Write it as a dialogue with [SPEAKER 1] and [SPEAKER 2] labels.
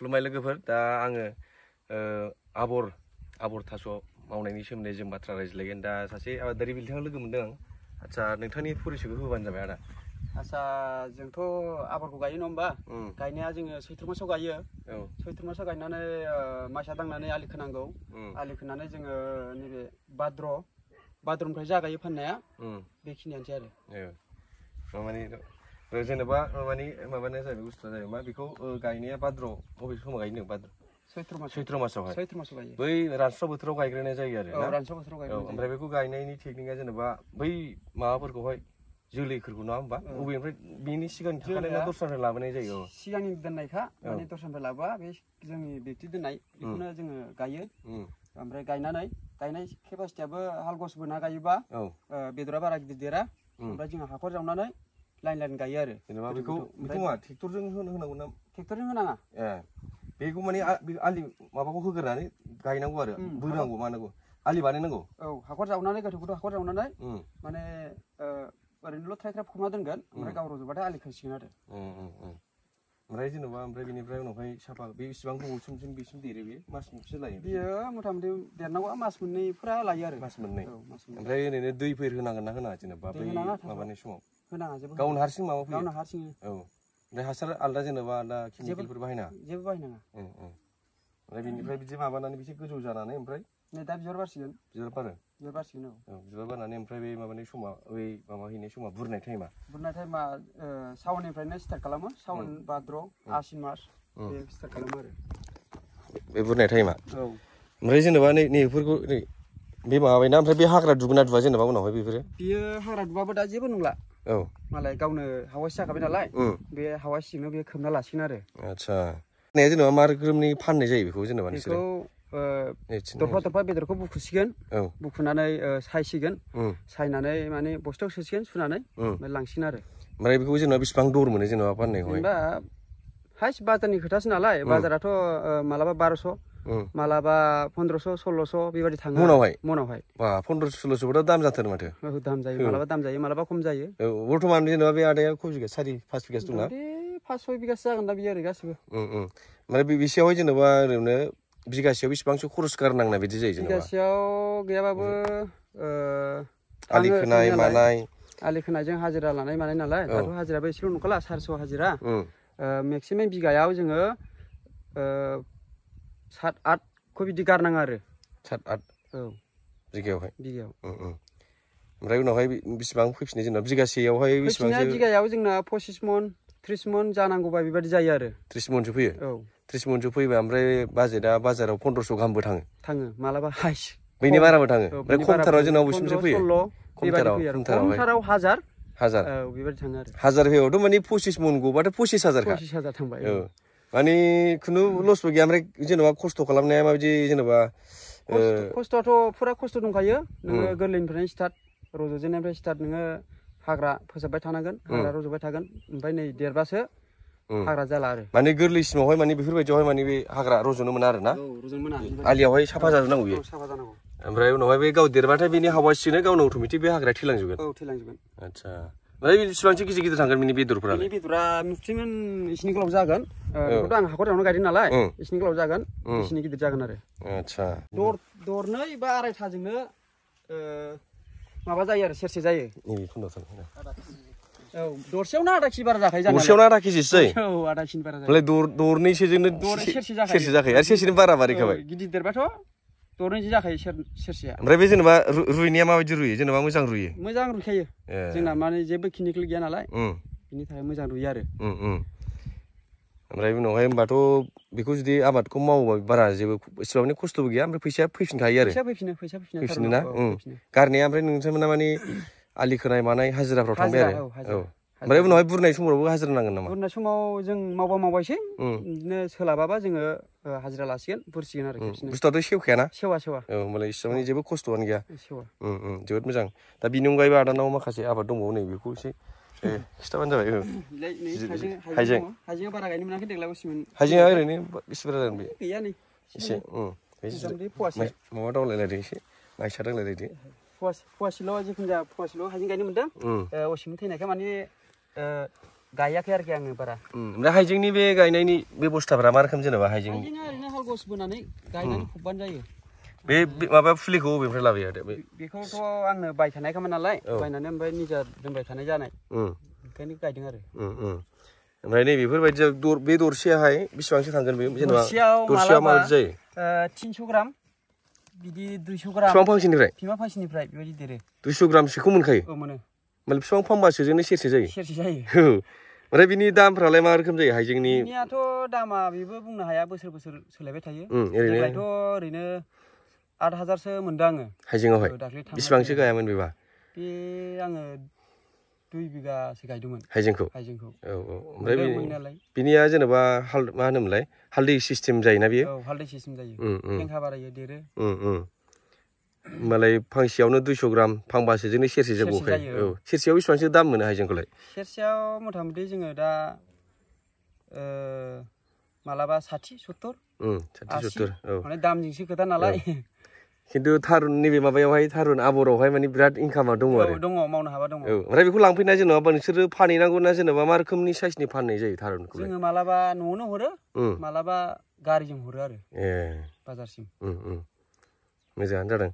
[SPEAKER 1] खुलुमबाय लोगोफोर दा आङो आबर थास' मावनायनि सोमोन्दै जों बाथ्रा रायज्लायगोन दा सासे आबादारि बिथाङा लोगो मोनदों आं आदसा नोंथांनि परिचयखौ होबानो जाबाय आदा
[SPEAKER 2] आदसा जोंथ' आबादखौ गायो नङा होमबा गायनाया जोङो सैथ्र मासाव गायो सैथ्र मासाव गायनानै माइसा दांनानै आलि खोनांगौ आलि खोनानै जोङो नैबे भाद्रनिफ्राय जागायो फाननाया बेखिनियानोसै आरो
[SPEAKER 1] माने जेनेबा माबानाया जाहैबाय बुस्थुआ जाहैबाय मा बेखौ गायनाया भाद्र बबे समाव गायनो भाद्र सैथ्र मासावहाय
[SPEAKER 2] गायो
[SPEAKER 1] बै रानस्राव बोथोराव गायग्रोनाय जायो आरो ना
[SPEAKER 2] रानस्राव बोथोराव गायग्रोनाय
[SPEAKER 1] ओमफ्राय बेखौ गायनायनि टेकनिकआ जेनेबा बै माबाफोरखौहाय जोलैफोरखौ नङा होमबा बबेनिफ्राय बेनि सिगांनि थाखानाय दस्रानिफ्राय लाबोनाय जायो
[SPEAKER 2] सिगांनि दोननायखा माने दस्रानिफ्राय लाबोआ बे जोंनि बेक्ति दोननाय बेखौनो जोङो गायो ओमफ्राय गायनाय केपासिटियाबो हालगस बोना गायोबा बेदरा बारा गिदिर देरा ओमफ्राय जोङो हाखर जावनानै लाइन गायो आरो
[SPEAKER 1] जेनेबा बेखौ मा ट्रेक्टरजों होनांगौ ना
[SPEAKER 2] ट्रेक्टरजों होनाङा
[SPEAKER 1] बेखौ माने आलि माबाखौ होग्रोनानै गायनांगौ आरो बोनांगौ मानांगौ आलि बानायनांगौ
[SPEAKER 2] हाखर जावनानै गोथौ हाखर जावनानै माने ओरैनोल' थ्राय फबना दोनगोन ओमफ्राय गाव रज'बाथाय आलि खोसिगोन आरो
[SPEAKER 1] ओमफ्राय जेनेबा बेनिफ्राय उनावहाय साफा बे बेसेबां गोबाव समसिम बेसिम देरो बे मास मोनसे लायो
[SPEAKER 2] बियो मथा मथि देरनांगौआ मास मोननैफोरा लायो आरो
[SPEAKER 1] मास मोननै ओमफ्राय ओरैनो दैफोर होनांगोन ना होनाङा जेनेबा बै माबानाय समाव
[SPEAKER 2] होनाङा जेबो
[SPEAKER 1] गावनो हारसिं माबा फैयो
[SPEAKER 2] गावनो हारसिं
[SPEAKER 1] ओमफ्राय हासार आलदा जेनेबा आलदा केमिकेलफोर बाहायनाङा
[SPEAKER 2] जेबो बाहायनाङा
[SPEAKER 1] ओमफ्राय बेनिफ्राय बिदि माबानानै बिसे गोजौ जानानै ओमफ्राय
[SPEAKER 2] नै दा बिबार बारसिगोन
[SPEAKER 1] बिबार बारो बिबार बारनानै ओमफ्राय बे माबानाय समा बै माबा हैनाय समा बुरनाय टाइमा
[SPEAKER 2] सावननिफ्रायनो स्टार्ट खालामो सावन भाद्र आसिन मास बे स्टार्ट खालामो आरो
[SPEAKER 1] बे बुरनाय टाइमा ओमफ्राय जेनेबा नैफोरखौ बे माबाबायना ओमफ्राय बे हाग्रा दुगोना दुआ जेनेबा उनावहाय
[SPEAKER 2] बियो हाग्रा दुबाबो दा जेबो नंला मालाय गावनो हावासि जाखाबाय नालाय बे हावासिजोंनो बे खोबना लासिगोन आरो
[SPEAKER 1] आदसा जेनेबा मा रोखोमनि फाननाय जायो बेखौ जेनेबा नोंसोरो
[SPEAKER 2] दरफा बेदरखौ बुखुसिगोन बुखुनानै सायसिगोन सायनानै माने बस्थायाव सोसिगोन सुनानै लांसिगोन आरो
[SPEAKER 1] ओमफ्राय बेखौ जेनेबा बेसेबां दर मोनो जेनेबा फाननायखौ
[SPEAKER 2] जेनेबा हाइस बाजारनि खोथासो नालाय बाजाराथ' मालाबा 1200 मालाबा 1500 1600 बेबायदि थाङो मनावहाय
[SPEAKER 1] बा 1500 1600 दाम जाथारो माथो
[SPEAKER 2] दाम जायो मालाबा खम जायो
[SPEAKER 1] बर्तमान जेनेबा बे आदाया खय बिगा 4-5 बिगासो दंना
[SPEAKER 2] 5-6 बिगासो जागोन दा बियो ओरै गासिबो
[SPEAKER 1] ओमफ्राय बेसेयावहाय जेनेबा ओरैनो बिगासेयाव बेसेबांसो खरस गारनांनाय बिदि जायो जेनेबा
[SPEAKER 2] बिगासेयाव गैयाबाबो
[SPEAKER 1] आलि खोनाय मानाय
[SPEAKER 2] आलि खोनायजों हाजिरा लानाय मानाय नालाय दाथ' हाजिराबो एसेल' नंखाला 400 हाजिरा मेक्सिमाम बिगायाव जोङो 7-8 खौ बिदि गारनाङा आरो
[SPEAKER 1] 7-8 बिगायाव ओमफ्राय उनावहाय बेसेबां फैफिनो जेनेबा बिगासेयावहाय बेसेबांसो
[SPEAKER 2] बिगायाव जोंना 25 मन 30 मन जानांगौबा बेबायदि जायो आरो
[SPEAKER 1] 30 मनसो फैयो 30 मनसो फैबा ओमफ्राय बाजाराव 1500 गाहामबो थाङो
[SPEAKER 2] मालाबा हाइस
[SPEAKER 1] बेनि बाराबो थाङो ओमफ्राय खमथाराव जोंनाव बेसेबांसो फैयो
[SPEAKER 2] खमथाराव 1000 बेबायदि थाङो आरो
[SPEAKER 1] 1000 फैबाथ' माने 25 मन गबाथ' 25000
[SPEAKER 2] थांबाय
[SPEAKER 1] माने खुनु लसबो गैया ओमफ्राय जेनेबा खस्थ' खालामनाया माबायदि जेनेबा
[SPEAKER 2] खस्थ'आथ' फुरा खस्थ' दंखायो नोङो गोरलैनिफ्रायनो स्टार्ट रज'जेननायनिफ्राय स्टार्ट नोङो हाग्रा फोसाबबाय थानांगोन हाग्रा रज'बाय थागोन ओमफ्राय नै देरबासो हाग्रा जाला आरो
[SPEAKER 1] माने गोरलैसिमावहाय माने बेफोरबायदियावहाय माने बे हाग्रा रज'नो मोना आरो ना आलियावहाय साफा जाजोबनांगौ बियो ओमफ्राय उनावहाय बे गाव देरबाथाय बेनि हावासिनो गावनो अट'मेटिक बे हाग्राया थैलांजोबगोन आदसा ओमफ्राय बेसेबांसो गिदिर थांगोन बेनि बेदरफोरा
[SPEAKER 2] नुसिगोन इसिनि गोलाव जागोन बेखौथ' आं हाखर जावनो गायदों नालाय इसिनि गोलाव जागोन इसिनि गिदिर जागोन आरो
[SPEAKER 1] आदसा
[SPEAKER 2] दरनै बा आरायथाजोंनो माबा जायो आरो सेरसे जायो दरसेयावनो आधा केजि बारा जाखायो
[SPEAKER 1] दरसेयावनो आधा केजिसो जायो
[SPEAKER 2] आधा केजि बारा जायो
[SPEAKER 1] दरनैसोजोंनो सेरसे जाखायो आरो सेरसेनो बारा बारायखाबाय
[SPEAKER 2] गिदिर देरबाथ' दरनैसो जाखायो सेरसेया
[SPEAKER 1] ओमफ्राय बे जेनेबा रुइनाया माबायदि रुइयो जेनेबा मोजां
[SPEAKER 2] रुइखायो जोंना माने जेबो केमिकेल गैया नालाय बिनि थाखाय मोजां रुइयो आरो
[SPEAKER 1] ओमफ्राय उनावहाय होमबाथ' बेखौ जुदि आबादखौ मावोबा बारा जेबो एसेबां खस्थ'बो गैया ओमफ्राय फैसाया फैफिनखायो आरो फैफिनो ना गारनाया ओमफ्राय नोंथांमोना माने आलि खोनाय मानाय हाजिराफ्राव थांबाय आरो ओमफ्राय उनावहाय बुरनाय समावबो हाजिरा नांगोन नामा
[SPEAKER 2] बुरनाय समाव जों मावबायसै बिदिनो सोलाबाबा जोङो हाजिरा लासिगोन बुरसिगोन आरो
[SPEAKER 1] बुस्थुआथ' सेवखायाना
[SPEAKER 2] सेवा
[SPEAKER 1] होमबालाय इसेबां जेबो खस्थ'आनो गैया जोबोद मोजां दा बिनि अनगायैबो आदानाव माखासे आबाद दंबावो नै बेखौ एसे खिथाबानो जाबाय
[SPEAKER 2] हाइजेंआ बारा गायनो मोनाखै देग्लाय
[SPEAKER 1] हाइजेंआ ओरैनो बेसे बुरजा जागोन बे
[SPEAKER 2] गैया नै
[SPEAKER 1] एसे माबा दावलायलायदो एसे माइसा दावलायलायदो
[SPEAKER 2] फवासेल' जिखुनु जाया फवासेल' हाइजें गायनो मोनदों असिम थैनायखाय माने गायाखै आरोखि आङो बारा
[SPEAKER 1] ओमफ्राय हाइजेंनि बे गायनायनि बेबस्थाफोरा मा रोखोम जेनेबा हाइजें
[SPEAKER 2] हाइजेंआ ओरैनो हालगस बोनानै गायनानै फबबानो जायो
[SPEAKER 1] बे माबा फुलिखौ बबेनिफ्राय लाबोयो आरो
[SPEAKER 2] बेखौथ' आंनो बायखानायखामोन नालाय बायनानै ओमफ्राय निजा दोनबाय थानाय जानाय ओंखायनो गायदों आरो
[SPEAKER 1] ओमफ्राय नै बेफोरबायदियाव बे दरसेयाहाय बेसेबांसो थांगोन बे जेनेबा
[SPEAKER 2] दरसेयाव
[SPEAKER 1] माबायदि जायो
[SPEAKER 2] 300 ग्राम बिदि 200 ग्राम
[SPEAKER 1] बिफां फांसेनिफ्राय
[SPEAKER 2] बेबायदि देरो
[SPEAKER 1] 200 ग्रामसोखौ मोनखायो
[SPEAKER 2] औ मोनो
[SPEAKER 1] माने बिफां फांबासोजोंनो सेरसे जायो
[SPEAKER 2] औ
[SPEAKER 1] ओमफ्राय बिनि दामफ्रालाय मा रोखोम जायो हाइजेंनि
[SPEAKER 2] बिनियाथ' दामा बेबो बुंनो हाया बोसोर सोलायबाय थायो देग्लायथ' ओरैनो 8000सो मोनदों आङो
[SPEAKER 1] हाइजेंआवहाय बेसेबांसो गायामोन बेबा
[SPEAKER 2] बे आङो 2 बिगासो गायदोंमोन
[SPEAKER 1] हाइजेंखौ औ ओमफ्राय बिनिया जेनेबा मा होनोमोनलाय हालदै सिस्टेम जायोना बियो
[SPEAKER 2] औ हालदै सिस्टेम जायो फेंखा बारायो देरो
[SPEAKER 1] होमबालाय फांसेयावनो 200 ग्राम फांबासोजोंनो सेरसे गखायो औ सेरसेयाव बेसेबांसो दाम मोनो हाइजेंखौलाय
[SPEAKER 2] सेरसेयाव मथा मथि जोङो दा मालाबा 60-70 औ माने दामजोंसो खोथा नालाय
[SPEAKER 1] खिन्थु थारुन नैबे माबायावहाय थारुन आबरावहाय माने बिराद इनकामा दङ आरो
[SPEAKER 2] दङ मावनो हाबा दङ
[SPEAKER 1] औ ओमफ्राय बेखौ लांफैना जेनेबा नोंसोरो फानहैनांगौ ना जेनेबा मा रोखोमनि साइसनि फाननाय जायो थारुनखौ
[SPEAKER 2] जोङो मालाबा न'आवनो हरो मालाबा गारिजों हरो आरो बाजारसिम
[SPEAKER 1] मोजाङानो जादों